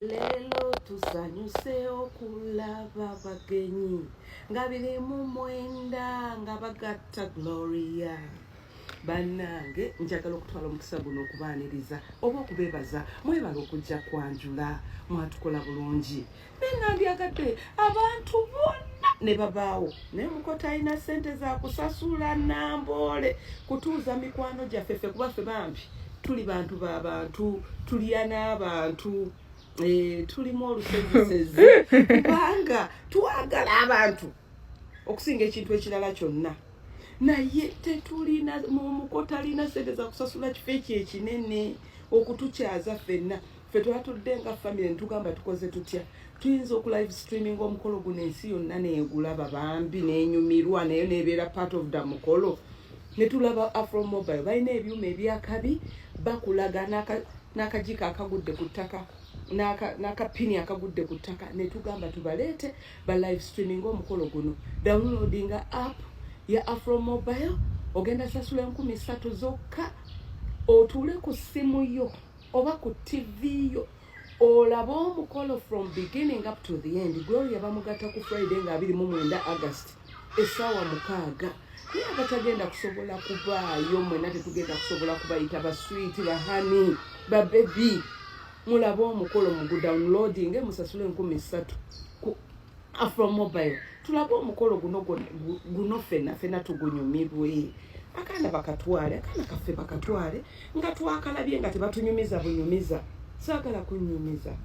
Leero tusanyuse okulaba bagenyi nga 29 nga bagatta Gloria. Bannange, njagala okutwala omukisa guno okubaaniriza oba okubeebaza. Mwebala okujja kwanjula, mwatukola bulungi, naye nandyagadde abantu bonna ne babaawo, naye muko talina ssente za kusasula Namboole kutuuza mikwano gyaffe ffe, kuba ffe bambi tuli bantu ba bantu, tulya n'abantu. Tulimu olusezisezi kubanga twagala abantu okusinga ekintu ekirala kyonna, naye tetulina, muko talina sente za kusasula kifo ekyo ekinene okutukyaza ffenna. Ffe twatudde nga famire netugamba, tukoze tutya? Tuyinza oku live streaming omukolo guno, ensi yonna neegulaba bambi nenyumirwa, naye nebeera part of the mukolo. Netulaba Afro Mobile balina ebyuma ebyakabi, bakulaga n'akajiiko akagudde ku ttaka, n'akapini akagudde ku ttaka. Netugamba tubaleete ba live streaming omukolo guno. Downloadinga app ya Afro Mobile, ogenda sasula 3000 zokka, otuule ku ssimu yo oba ku TV yo olabe omukolo from beginning up to the end. Gloria bamugatta ku Friday nga 29 August, essaawa 6. Naye abatagenda kusobola kubaayo, mwena tetugenda kusobola kubayita ba sweet, ba honey, ba baby. Mulabe omukolo, mugu downloading, musasule 3000 ku Afro Mobile, tulabe omukolo guno guno ffenna ffenna tugunyumirwe. Akaana bakatwale, akaana kaffe bakatwale nga twakalabye, nga tebatunyumiza bunyumiza. Saagala kunyumiza.